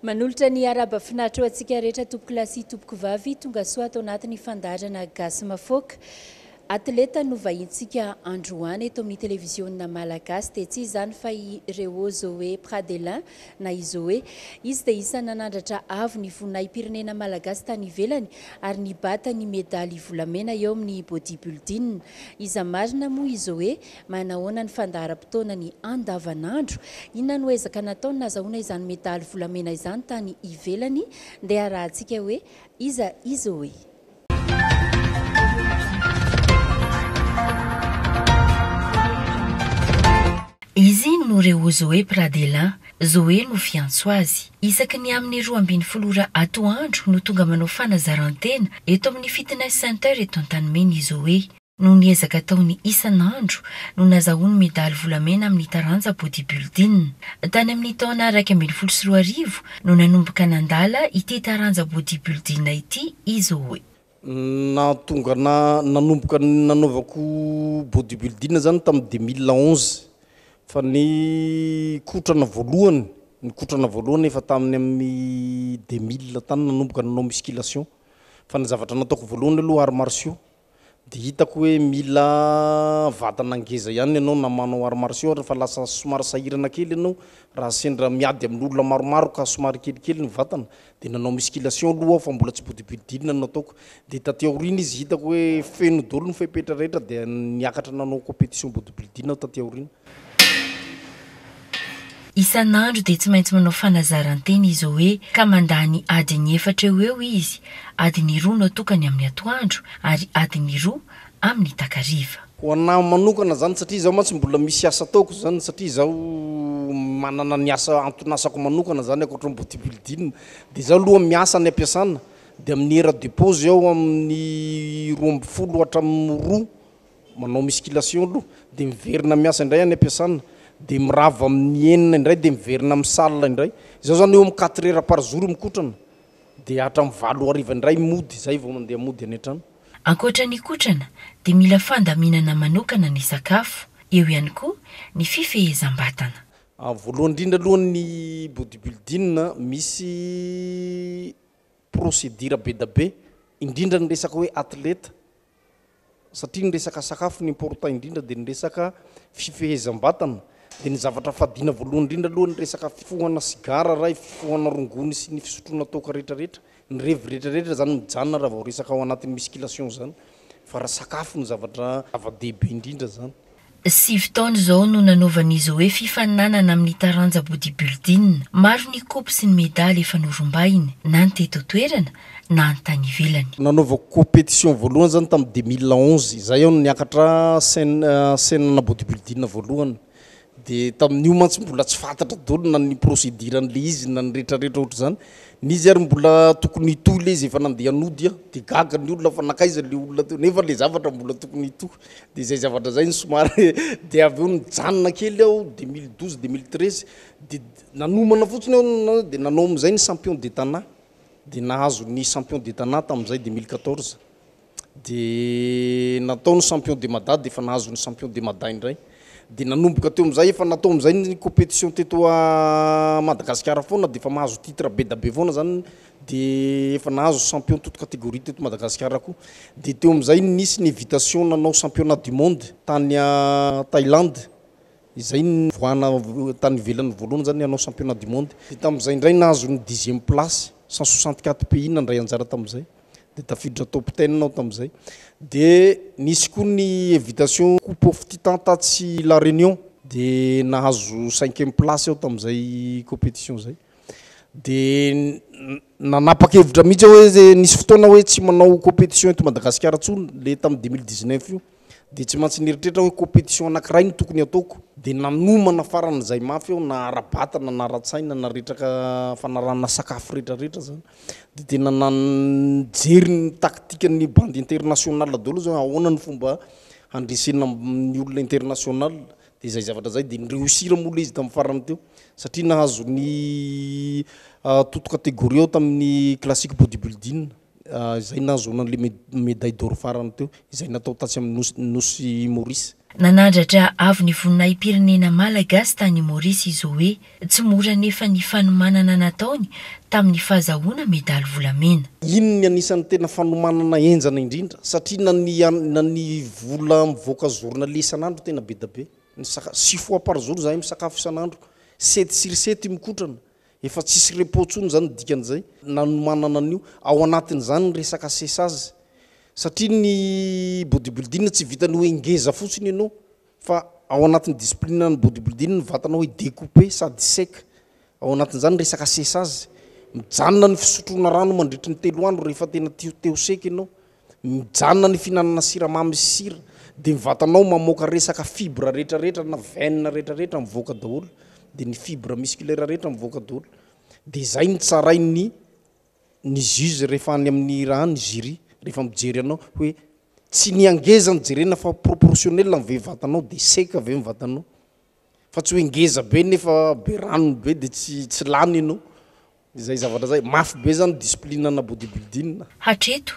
Manolotra ny arahaba finaritra ho antsika rehetra tompokolahy sy tompokovavy tonga soa ato anatin'ny fandaharana Gasy Mafoaka. Atleta no vahintsika androany eto amin'ny televiziona malagasy dia tsy iza izany fa i Reo Zoé Pradelin na i Zoé. Izy dia isan'ny nanandratra avo ny voninahi-pirenena malagasy tany ivelany ary nibata ny medaly volamena eo amin'ny bodybuilding. Iza marina moa i Zoé? Manahoana ny fandaharam-potoanany andavanandro? Inona no ezaka nataony nazahoana izany medaly volamena izany tany ivelany? Ndeha arahantsika hoe iza i Zoé? Izy no Reo Zoé Pradelin, Zoé no fiantso azy. Isaky ny amin'ny 12 ora atoandro no tonga manao fanazaran-tena eto amin'ny Fitness Center eto Antanimena i Zoé. Noho ny ezaka ataony isan'andro no nazahoany medaly volamena amin'ny taranja bodybuilding. Tany amin'ny taona 2011 no nanomboka nandala ity taranja bodybuilding ity i Zoé. Nahatonga na nanomboka nanaovako bodybuilding zany tamin'ny 2011 fa ny kotrana voalohany, ny kotrana voalohany efa tamin'ny amin'ny 2000 tany nanomboka nanao musculation fa ny zavatra nataoko voalohany aloha arts martiaux. Dia hitako hoe mila vatana ngeza ihany ianao na manao arts martiaux ary fa lasa somary sahirana kely ianao raha sendra miady amin'olona maromaro ka somary kelikely ny vatana. Dia nanao musculation aloha aho fa mbola tsy bodybuilding no nataoko. Dia taty aoriana izy hitako hoe feno daholo ny fepetra rehetra dia niakatra nanao competition bodybuilding aho taty aoriana. Isan'andro dia tsy maintsy manao fanazaran-tena i Zoé ka mandany adiny efatra eo ho eo izy, adiny roa no atokany amin'ny atoandro ary adiny roa amin'ny takariva. Ho anah manokana zany satria izaho mantsy mbola misy asa ataoko zany satria izaho manana ny asa anton'asako manokana zany ankoatra ny bodybuilding dia izaho aloha miasa any am-piasana dia amin'ny heure de pause aho amin'ny 12 hatramin'ny roa Manao musculation aloha dia miverina miasa indray any am-piasana dia mirava amin'ny enina indray dia miverina amin'ny salle indray. Izaho izany eo amin'ny quatre heures par jour mikotrana dia hatramin'ny valo hariva indray mody, izay vao mandeha mody any an-trano. Ankoatra ny kotrana dia mila fandaminana manokana ny sakafo, eo ihany koa ny fifehezam-batana. Voalohany indrindra aloha ny bodybuilding misy procédure be da be, indrindra ny resaka hoe athlète Satria ny resaka sakafo no important indrindra dia ny resaka fifehezam-batana, dia ny zavatra fadiana voalohany indrindra aloha ny resaka fifohana sigara ray, fifohana rongony sy ny fisotroana toaka rehetrarehetra, ny revy rehetrarehetra zany mijanona raha vao resaka ao anatin'ny musculation zany, fa raha sakafo no zavatra zava-dehibe indrindra zany. Sivy taona izao no nanaovan'i Zoé fifaninanana amin'ny taranja bodybuilding. Maro ny kopy sy ny medaly efa norombahiny, na ny teto an-toerana na ny tany ivelany. Nanaovako compétition voalohany zany tamin'ny 2011, izay aho no niakatra scène scène-na bodybuilding voalohany. Dia tamin'io mantsy mbola tsy fantatra daholo na ny procédure an'ilay izy na ny retraretra ohatr'izany. Ny izy ary mbola tokony hitohy ilay izy efa nandeha nody aho. Dia gaga ny olona fa nankaiza ilay olona teo nefa ilay zavatra mbola tokony hitohy. Dia izay zavatra izay no somary dia avy eo nijanona kely aho 2012, 2013 dia nanomana fotsiny aho dia nanao amin'izay ny champion de Tana. Dia nahazo ny champion de Tana tamin'izay 2014. Dia natao ny champion de Mada dia efa nahazo ny champion de Mada indray. Dia nanomboka teo amin'izay efa natao amin'izay ny compétition teto Madagasikara foana dia efa mahazo titre be da be foana zany dia efa nahazo champion toute catégorie teto Madagasikara koa. Dia teo amin'izay nisy ny invitation nanao championnat du monde tany Thaïlande. Izay nivoahana tany ivelany voalohany zany hanao championnat du monde. Dia tamin'izay indray nahazo ny dixième place, 164 pays nandray anjara tamin'izay. Dia tafiditra top ten aho tamin'izay. Dia nisy koa ny invitation coupe of titan tatsy La Réunion. Dia nahazo cinquième place aho tamin'izay compétition izay. Dia nanapa-kevitra mihitsy aho hoe nisy fotoana hoe tsy manao compétition eto Madagasikara intsony, le tamin'ny 2019 io. Dia tsy maintsy nieritreritra hoe compétition anankiray no tokony hataoko. Dia nanomana faran'izay mafy aho na ara-batana na ara-tsaina na retraka fanarahana sakafo retraretra zany. Dia tena nijery ny tactique-n'ny bandy international daholo aho zany hoe ahoana ny fomba handresena ny olona international. Dia izay zavatra izay dia ni-réussir moa ilay izy tamin'ny farany teo satria nahazo ny toute catégorie aho tamin'ny classique bodybuilding. Izay nahazoana an'ilay médaille d'or farany teo, izay natao tatsy amin'ny nosy nosy Maurice. Nanandratra avo ny voninahi-pirenena malagasy tany Maorisy i Zoé. Tsy mora anefa ny fanomanana nataony tamin'ny fahazahoana medaly volamena. Iny ny anisan'ny tena fanomanana henjana indrindra satria na ny na ny vola mivoaka journalier isan'andro tena be da be. Ny saka, six fois par jour zahay misakafo isan'andro, sept sur sept mikotrana, efa tsisy repos tsony zany ny dikan'izay nanomanana an'io, ao anatin'izany ny resaka sessage satria ny bodybuilding tsy vitan'ny hoe ngeza fotsiny ianao fa ao anatin'ny discipline ny bodybuilding ny vatanao hoe decouper sady sec, ao anatin'izany ny resaka sessage, mijanona ny fisotroana rano mandritry ny telo andro rehefa tena te ho sec ianao, Mijanona ny fihinanana siramamy sy sira dia ny vatanao mamoaka resaka fibre retraretra na veine retraretra mivoaka daholo dia ny fibre musculaire rehetra mivoaka daholo dia izay no tsarain'ny ny juge rehefa any amin'ny raha any ny jury rehefa mijery anao hoe tsy ny hangeza no jerena fa proportionnel ny ve vatanao dia sec ve ny vatanao fa tsy hoe ngeza be nefa be ranony be dia tsy tsy lany ianao. Izay zavatra zay, mafy be zany discipline ana bodybuilding. Hatreto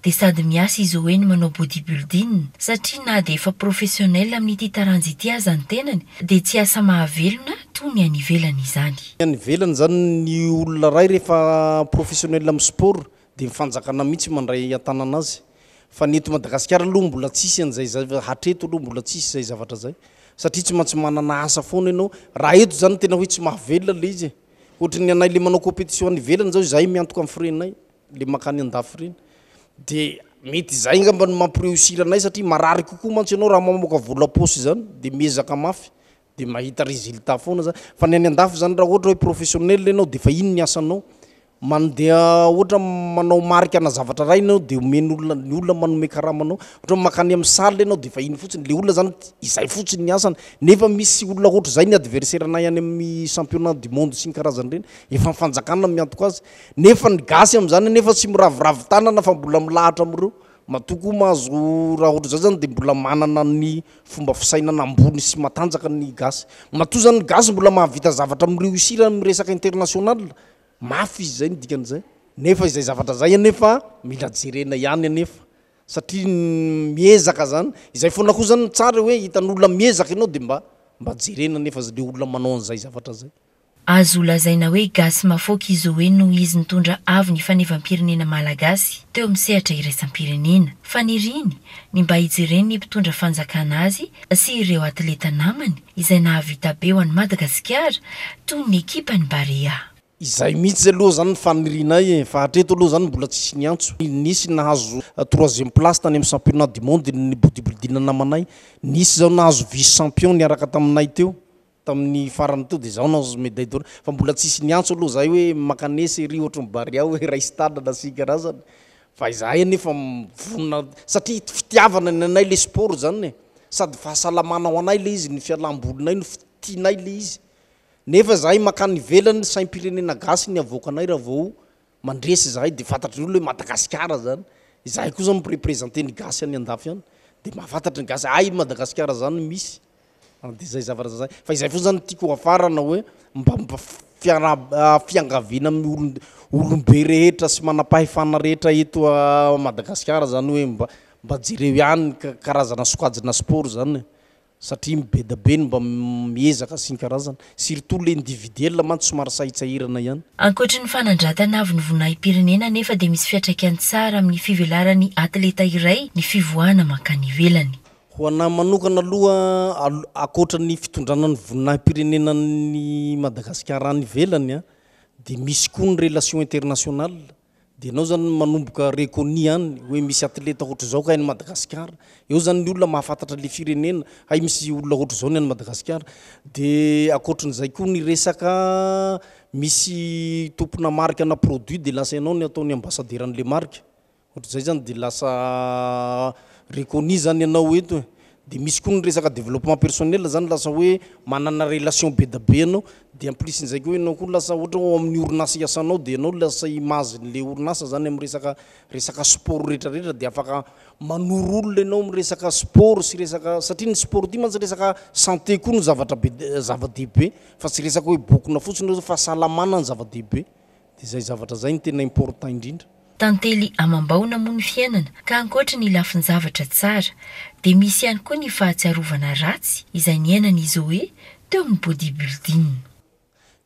dia sady miasa izy hoe no manao bodybuilding satria na dia efa professionnel amin'ity taranja ity aza ny tenany dia tsy asa mahavelona toy ny any ivelany izany. Ny any ivelany zany ny olona iray rehefa professionnel amin'ny sport dia ny fanjakana mihitsy mandray an-tanana azy fa ny eto Madagasikara aloha mbola tsisy an'izay zava hatreto aloha mbola tsisy izay zavatra izay satria tsy maintsy manana asa foana ianao raha eto zany tena hoe tsy mahavelona le izy e. Ohatry ny anay le manao competition any ivelany zao izahay miantoka ny frais-nay le mankany andafy ireny de mety izay angamba no mampi-reussir anay satria marary kokoa mantsy ianao raha mamoaka vola paosy izany de miezaka mafy de mahita résultat foana zany fa ny any andafy zany raha ohatra hoe professionnel ianao de efa iny ny asanao Mandeha ohatra manao marika ana zavatra iray ianao dia omen'olona, ny olona manome karama anao. Ohatra hoe mankany amin'ny salle ianao dia efa iny fotsiny, ilay olona zany izay fotsiny ny asany. Nefa misy olona ohatr'izay ny adversaire-nay any amin'ny championnat du monde sy ny karazany ireny, efa ny fanjakana no miantoka azy. Nefa ny gasy amin'izany anefa tsy miraviravy tanana fa mbola milahatra amin'ireo. Matoa koa mahazo raha ohatr'izay zany dia mbola manana ny fomba fisainana ambony sy matanjaka ny gasy. Matoa zany ny gasy mbola mahavita zavatra mi-reussir amin'ny resaka international, Mafy izy izay ny dikan'izay. Nefa izay zavatra izay anefa mila jerena ihany anefa satria miezaka zany, izay foana koa zany no tsara hoe hitan'olona miezaka ianao dia mba mba jerena anefa le olona manao an'izay zavatra izay. Azo lazaina hoe gasy mafoaka i Zoé noho izy nitondra avo ny fanevam-pirenena malagasy teo amin'ny sehatra iraisam-pirenena. Faniriany ny mba hijeren'ny mpitondra fanjakana azy sy ireo atleta namany izay nahavita be ho an'i Madagasikara toy ny ekipan'ny Barea. Izay mihitsy aloha zany ny fanirianay e, fa hatreto aloha zany mbola tsisy niantso. Nisy nahazo troisième place tany amin'ny championnat du monde ny bodybuilding namanay, nisy zao nahazo vice champion niaraka taminay teo tamin'ny farany teo dia zaho nahazo médaille d'or, fa mbola tsisy niantso aloha zahay hoe mankanesa ery ohatry ny Barea hoe raiso tanana sy ny karazany, fa izahay anefa vonona satria fitiavana ny anay le sport zany e, sady fahasalamana ho anay le izy, ny fialam-bolinay no tianay le izy. Nefa zahay makany ivelany saim-pirenena gasy ny avoakanay raha vao mandresy zahay de fantatry ny olona hoe Madagasikara zany, izahay koa zany mi-representer ny gasy any andafy any de mahafantatry ny gasy hay Madagasikara zany misy de zay zavatra zay, fa izay fotsiny zany tiako hafarana hoe mba mba fiara- fiangaviana amin'ny olon- olombe rehetra sy manam-pahefana rehetra eto Madagasikara zany hoe mba mba jereo ihany karazana sokajina sport zany e. Satria ny be da be no mba miezaka sy ny karazany. Surtout le individuel mantsy somary sahitsahirana ihany. Ankoatry ny fanandratana avo ny voninahi-pirenena anefa dia misy fiantraikany tsara amin'ny fivelaran'ny atleta iray ny fivoahana mankany ivelany. Ho anà manokana aloha, ankoatra ny fitondrana ny voninahi-pirenenan'i Madagasikara any ivelany dia misy koa ny relation internationale. Dia ianao zany manomboka reconnu any hoe misy atleta ohatr'izao kay any Madagasikara. Eo zany ny olona mahafantatra le firenena, hay misy olona ohatr'izao ny any Madagasikara. Dia ankoatrin'izay koa ny resaka misy tompona marque ana produit dia lasa ianao no ataony ambassadeur an'le marque. Ohatr'izay zany dia lasa reconnu zany ianao eto e. Dia misy koa ny resaka développement personnel zany lasa hoe manana relation be da be ianao, dia en plus n'izay koa ianao koa lasa ohatra hoe ao amin'ny orinasa iasanao dia ianao lasa image-n'le orinasa zany amin'ny resaka resaka sport rehetra rehetra dia afaka manoro olona ianao amin'ny resaka sport sy resaka satria ny sport ity mantsy resaka santé koa no zavatra be zava-dehibe fa tsy resaka hoe bokona fotsiny hoe fahasalamana no zava-dehibe. Dia izay zavatra izay no tena important indrindra. Tantely amam-baona moa ny fiainana ka ankoatry ny lafin-javatra tsara dia misy ihany koa ny fahatsiarovana ratsy izay niainan'i Zoé teo amin'ny bodybuilding.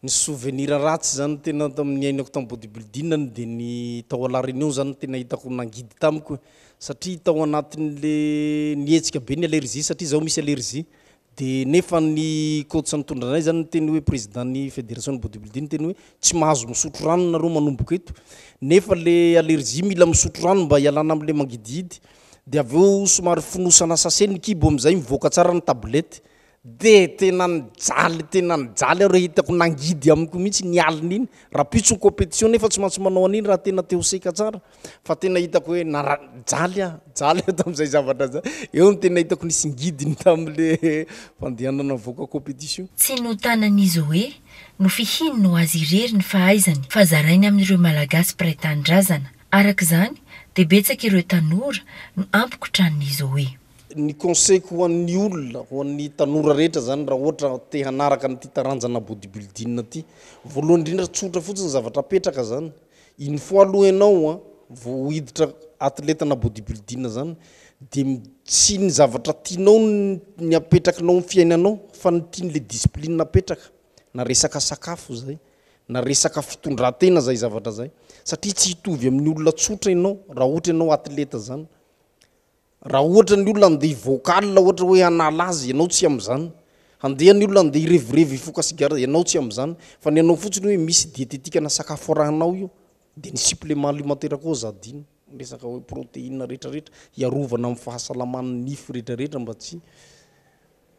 Ny souvenir ratsy zany tena niainako tamin'ny bodybuilding dia ny tao à la Réunion zany tena hitako nangidy tamiko satria tao anatin'le nihetsika be ny allergie satria zaho misy allergie. Dia nefa ny coach nitondra anay zany niteny hoe président ny fédération ny bodybuilding niteny hoe tsy mahazo misotro rano nareo manomboka eto, nefa le allergie mila misotro rano mba hialana amle mangidihidy, dia avy eo somary fonosana sachet ny kibo amizay mivoaka tsara ny tablette, dia tena nijaly tena nijaly aho re hitako nangidy amiko mihitsy ny alina iny, rahampitso ny compétition nefa tsy maintsy manao an'iny raha tena te ho seka tsara. Fa tena hitako hoe nara- jaly aho, jaly aho tamin'izay zavatra zay. Eo no tena hitako nisy ngidiny tamin'le fandehanana nivoaka compétition. Tsy notanan'i Zoé, nofihininy ho azy irery ny fahaizany fa zarainy amin'ireo Malagasy mpiray tanindrazana. Araka izany dia betsaka ireo tanora no ampikotran'i Zoé. Ny conseil-ko ho an'ny olona, ho an'ny tanora rehetra zany raha ohatra te hanaraka an'ity taranjana bodybuilding ity, voalohany indrindra tsotra fotsiny ny zavatra apetraka zany, Une fois aloha ianao an, vao hiditra athlète na bodybuilding zany de tsy ny zavatra tianao ny apetrakinao amin'ny fiainanao fa ny tian'le discipline apetraka, na resaka sakafo zay, na resaka fitondran-tena zay zavatra zay, satria tsy hitovy amin'ny olona tsotra ianao raha ohatra ianao athlète zany. Raha ohatra ny olona handeha hi-vocal ohatra hoe hanala azy, ianao tsy amin'izany. Handeha ny olona handeha hirevirevy hifoka sigara, ianao tsy amin'izany. Fa ny anao fotsiny hoe misy dietetika na sakafo arahinao io, dia ny supplément alimentaire koa aza adino, resaka hoe protéine rehetrarehetra, hiarovana amin'ny fahasalaman'ny nify rehetrarehetra mba tsy.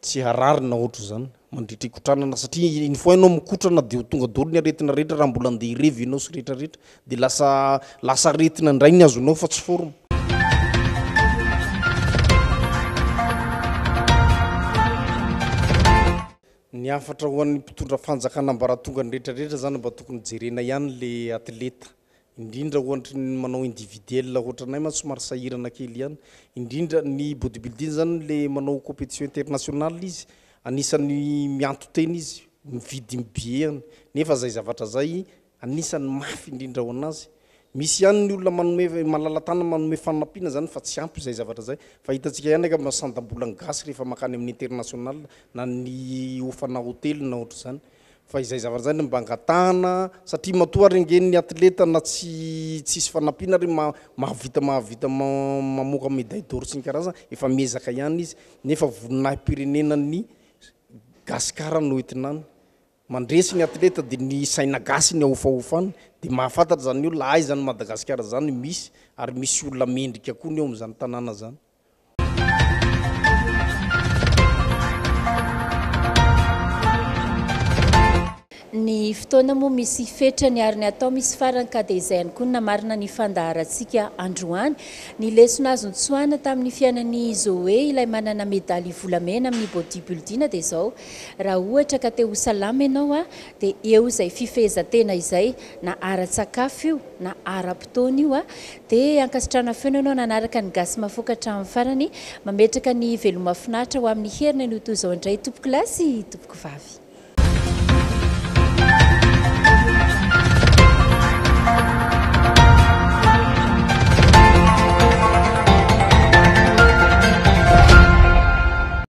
Tsy harary na ohatr'izany mandritra ikotranana satria une fois ianao mikotrana dia ho tonga daholo ny aretina rehetra raha mbola andeha hirevy ianao sy rehetra rehetra dia lasa lasa aretina indray ny azonao fa tsy forme. Ny hafatra ho an'ny mpitondra fanjakana ambaratongany rehetra rehetra zany mba tokony jerena ihany le atleta Indrindra ohatry ny manao individuel ohatranay mantsy somary sahirana kely ihany. Indrindra ny bodybuilding zany le manao competition internationale izy, anisan'ny mianto-tena izy, mividy ny billet-ny. Nefa zay zavatra zay anisan'ny mafy indrindra ho anazy. Misy ihany ny olona manome malala-tanana manome fanampiana zany fa tsy ampy izay zavatra zay. Fa hitantsika ihany angamba ny sandam-bolan'ny gasy rehefa mankany amin'ny international na ny hofana hotely na ohatr'izany. Fa izay zavatra izay no mba angatahana satria matoa ary ange ny atleta na tsy tsisy fanampiana ary mahavita mahavita mamoaka médaille d'or sy ny karazany efa miezaka ihany izy nefa voninahi-pirenena ny gasikara no entina any. Mandresy ny atleta dia ny saina gasy ny ahofahofany dia mahafantatra izany ny olona aiza ny Madagasikara izany misy ary misy olona mendrika koa ny eo amin'izany tanàna izany. Ny fotoana moa misy fetrany ary ny atao misy farany ka dia izay ihany koa no namarina ny fandaharantsika androany. Ny lesona azo notsoahina tamin'ny fiainan'i Zoé ilay manana medaly volamena amin'ny bodybuilding dia izao, raha ohatra ka te ho salama ianao dia eo izay fifehezan-tena izay na ara-tsakafo io na ara-potoana io dia ankasitrahana feno ianao nanaraka ny Gasy Mafoka hatramin'ny farany. Mametraka ny veloma finaritra ho amin'ny heriny anio toy izao indray tompokolahy sy tompokovavy.